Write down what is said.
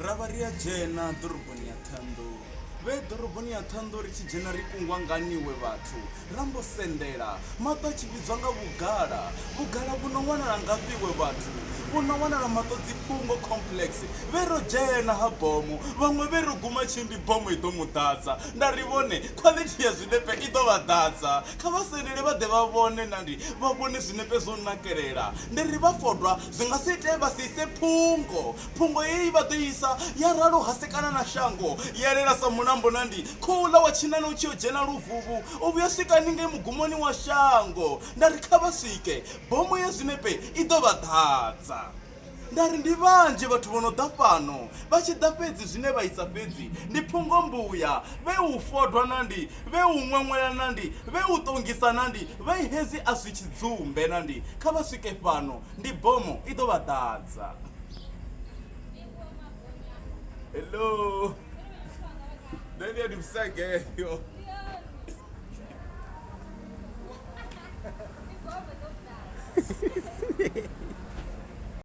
Ra vha ri a dzhena ḓoroboni ya Ṱhohoyanḓou. Vhe ḓoroboni ya Ṱhohoyanḓou ri tshi dzhena ri kungwa ngani we vhathu? Ra mbo sendela, maṱo a tshi vhidzwa nga vhugala. Vhugala vhu no wanala ngafhi we vhathu? Vhu no wanala Maṱodzi Phungo Complex. Vhe ro dzhena ha bomo, vhaṅwe vhe ro guma tshindi bomo i ḓo mu ḓadza. Nda ri vhone, khwaḽithi ya zwinepe i ḓo vha ḓadza. Kha vha sendele vha ḓe vha vhone nandi, vha vhone zwinepe zwo nakelela. Ndi ri vha fodwa, zwi nga si itee vha si ise phungo. Phungo heyi vha ḓo i isa ya ralo hasekana na shango, ya elela sa mulambo nandi. Khouḽa wa tshinani u tshi yo dzhena luvuvhu, u vhuya swika haningei mugumoni wa shango. Nda ri kha vha swike, bomo ya zwinepe i ḓo vha ḓadza. Nda ri ndi vhanzhi vhathu vho no ḓa fhano, vha tshi ḓa fhedzi zwine vha isa fhedzi ndi phungo mbuya, vhe u fodwa nandi, vhe u ṅweṅwela nandi, vhe u ṱongisa nandi, vhe hezwi a zwi tshidzumbe nandi. Kha vha swike fhano, ndi bomo i ḓo vha ḓadza. Hello. Nṋe ndi ndi vhusageyo.